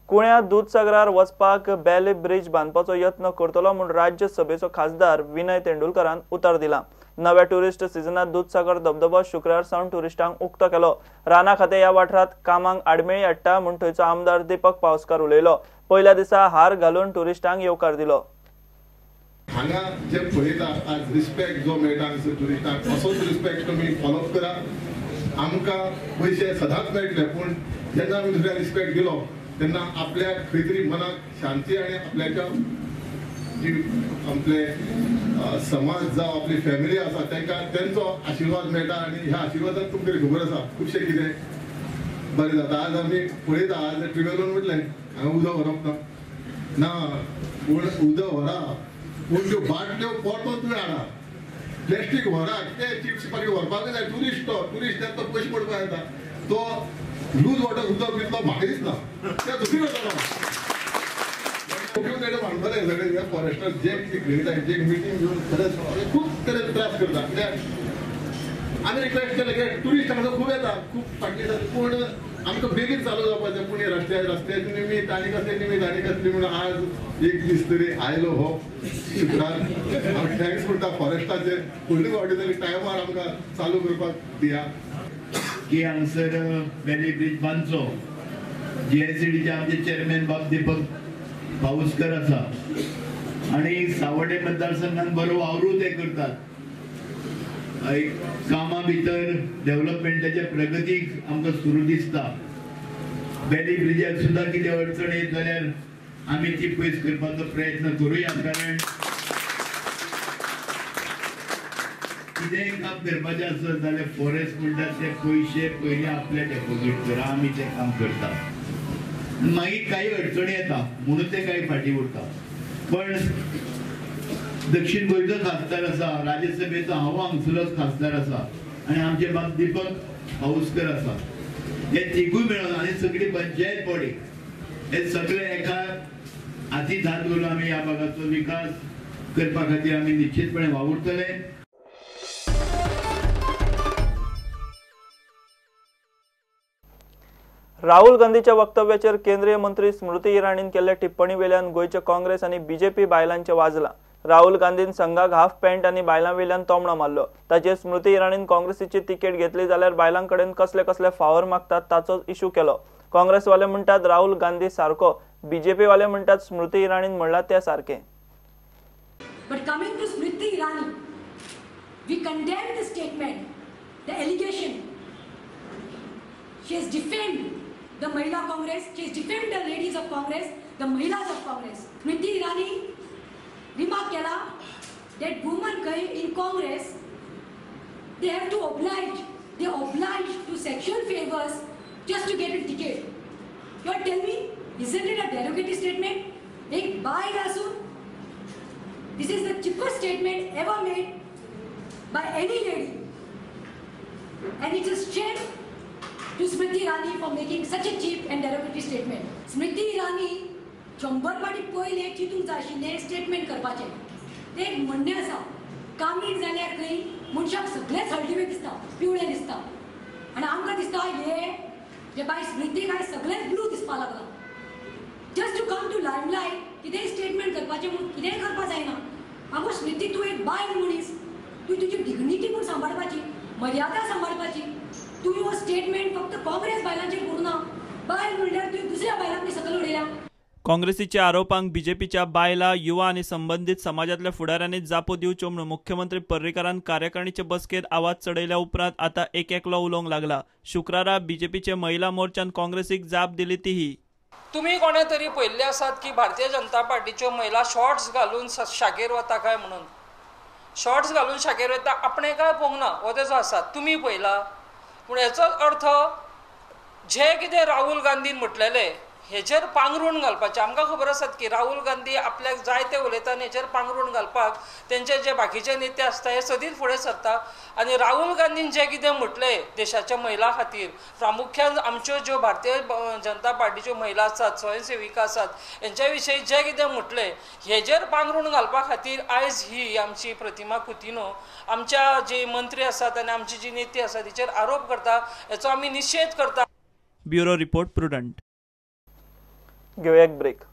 कुण्या दुदसागरार वचपाक बेले ब्रिज बांदपाचो यत्न करतलो म्हूण राज्यसभेचो खासदार विनय तेंडुलकरान उतर दिला। नव्या टुरिस्ट सिजनात दुदसागर धबधबो शुक्रार सावन टुरिस्टांक उक्तो केलो। राना खातें ह्या वाठारांत कामांक आडमेळी हाडटा म्हूण थंयचो आमदार दीपक पावसकार उलयलो। पयल्या दिसा हार घालून टुरिस्टांक येवकार दिलो। हांगा जे पळयता आज रिस्पेक्ट जो मेळटा हांगसर टुरिस्टांक असोच रिस्पेक्ट तुमी फॉलोअप करा। आमकां पयशे सदांच मेळटले, पूण जेन्ना आमी दुसऱ्या रिस्पेक्ट दिलो तेन्ना आपल्याक खंय तरी मनाक शांती आनी आपल्याच्या जी आपले समाज जावं आपली फॅमिली आसा तांकां तेंचो आशिर्वाद मेळटा आनी ह्या आशिर्वादान तुमकां खबर आसा खुबशें कितें बरें जाता। आज आमी पळयता, आज ट्रिवेलोन म्हटलें हांगा उदक व्हरप ना ना, पूण उदक व्हरा, पूण त्यो बाटल्यो परतो तुवें हाडा, प्लॅस्टीक व्हरा, ते चिप्स पाकी व्हरपाक जाय। टुरिस्ट तो टुरिस्ट तो पयशे पडपाक येता, तो लूज वॉटर उदक दितलो म्हाका दिसना, ते दुसरी वतलो तेणें मानपाक सगळे फॉरेस्टर जे कितें घेयता जे मिटींग घेवन खरेंच खूब तरेन त्रास करता। कित्याक आमी रिक्वेस्ट केलें की टुरिस्ट हांगा खूब येता, खूब फाटली दिसा, पूण आमकां बेगीन चालू जावपाचें, पूण रस्त्याचे निमीत आनी कसलें निमीत आनी कसलें म्हणून आज एक दीस तरी आयलो हो शुक्रार। हांव thanks म्हणटा फॉरेस्टाचे, फुडले फावटी तरी टायमार आमकां चालू करपाक दिया की हांगसर बेली ब्रिज बांदचो। जीआयसीडीचे आमचे चेअरमॅन बाब दीपक पावसकर आसा आनी सावड्डे मतदारसंघान बरो वावरूय ते करतात। एक कामा भितर डेव्हलपमेंटाच्या प्रगतीक आमकां सुरू दिसता। बेली ब्रिजाक सुद्दां कितें अडचण येत जाल्यार आमी ती पयस करपाचो प्रयत्न करुया, कारण कितेंय काम करपाचें आसत जाल्यार फॉरेस्ट म्हणटात ते पयशे पयलीं आपले डेपोजीट करा, आमी तें काम करता। मागीर काही अडचणी येता म्हणून ते काही फाटीं उरता। पण दक्षिण गोंयचो खासदार आसा, राज्यसभेचो हांव हांगसरलोच खासदार आसा आनी आमचे बाब दीपक पावसकर आसा, हे तिगूय मेळून आनी सगळी पंचायत बॉडी हे सगळे एका हातीत हात घालून आमी ह्या भागाचो विकास करपा खातीर आमी निश्चितपणे वावुरतले। राहुल गांधीच्या वक्तव्याचेर केंद्रीय मंत्री स्मृती इराणीन केल्ल्या टिप्पणी वेल्यान गोंयचे काँग्रेस आनी बीजेपी बायलांचे वाजला। राहुल गांधीन संघाक हाफ पॅन्ट आनी बायलां वेल्यान तोमणो मारलो। ताचेर स्मृती इराणीन काँग्रेसीची तिकेट घेतली जाल्यार बायलां कडेन कसले कसले फावर मागतात ताचो इशू केलो। काँग्रेसवाले म्हणटात राहुल गांधी सारको, बीजेपी वाले म्हणटात स्मृती इराणीन म्हणलां ते सारकें। But coming to Smriti Irani, we condemn the statement, the allegation. She has defamed the Mahila Congress, she has defamed the ladies of Congress, the Mahilas of Congress. Smriti Irani remark केला that women in Congress, they have to oblige, they oblige to sexual favors just to get a ticket. You tell me, isn't it a derogatory statement? एक बायल आसून, this is the cheapest statement ever made by any lady, and it's a shame to Smriti Irani for making such a cheap and derogatory statement. Smriti Irani 100 फाटी पयलें चिंतूंक जाय आशिल्लें statement करपाचें। तें एक म्हणणें आसा, कामीण जाल्यार खंय मनशाक सगळेंच हळदिवें दिसता, पिवळें दिसता, आनी आमकां दिसता हे जे बाय स्मृतीक आयज सगळेंच ब्लू दिसपाक लागलां। Just to come to limelight कितेंय स्टेटमेंट करपाचें म्हणून कितेंय करपाक जायना। आगो स्मृती, तूं एक बायल मनीस, तूं तुजी डिग्निटी म्हूण सांबाळपाची, मर्यादा सांबाळपाची। तूं हो स्टेटमेंट फक्त काँग्रेस बायलांचेर करूं ना, बायल म्हणल्यार तुवें दुसऱ्या बायलांक सकयल उडयल्या। काँग्रेसीच्या आरोपांक बीजेपीच्या बायलां, युवा आनी संबंदीत समाजातल्या फुडाऱ्यांनी जापो दिवच्यो म्हणून मुख्यमंत्री पर्रीकारान कार्यकारिणीचे बसकेत आवाज चडयल्या उपरांत आतां एक एकलो उलोवंक लागला। शुक्रारा बीजेपीचे महिला मोर्चान काँग्रेसीक जाप दिली तीही तुम्ही कोणे तरी पळयल्ले आसात की भारतीय जनता पार्टीच्यो महिला शॉर्ट्स घालून शागेर वता काय म्हणून, शॉर्ट्स घालून शागेर वता आपणें काय पळोवंक ना, हो तेजो आसा, तुमी पळयला। पूण हेचो अर्थ जे कितें राहुल गांधीन म्हटलेलें हेचेर पांगरूण घालपाचें। आमकां खबर आसात की राहुल गांधी आपल्याक जाय तें उलयता आनी हेचेर पांगरूण घालपाक तेंचे जे बाकीचे नेते आसता हे सदींच फुडें सरता। आनी राहुल गांधीन जें कितें म्हटलें देशाच्या महिलां खातीर, प्रामुख्यान आमच्यो ज्यो भारतीय जनता पार्टीच्यो महिला आसात, स्वयंसेविका आसात, हेंच्या विशयी जें कितें म्हटलें हेजेर पांगरूण घालपा खातीर आयज ही आमची प्रतिमा कुतिन्हो आमच्या जे मंत्री आसात आनी आमची जी नेते आसात हेचेर आरोप करता, हेचो आमी निशेध करता। Bureau report, Prudent. घेवया एक ब्रेक.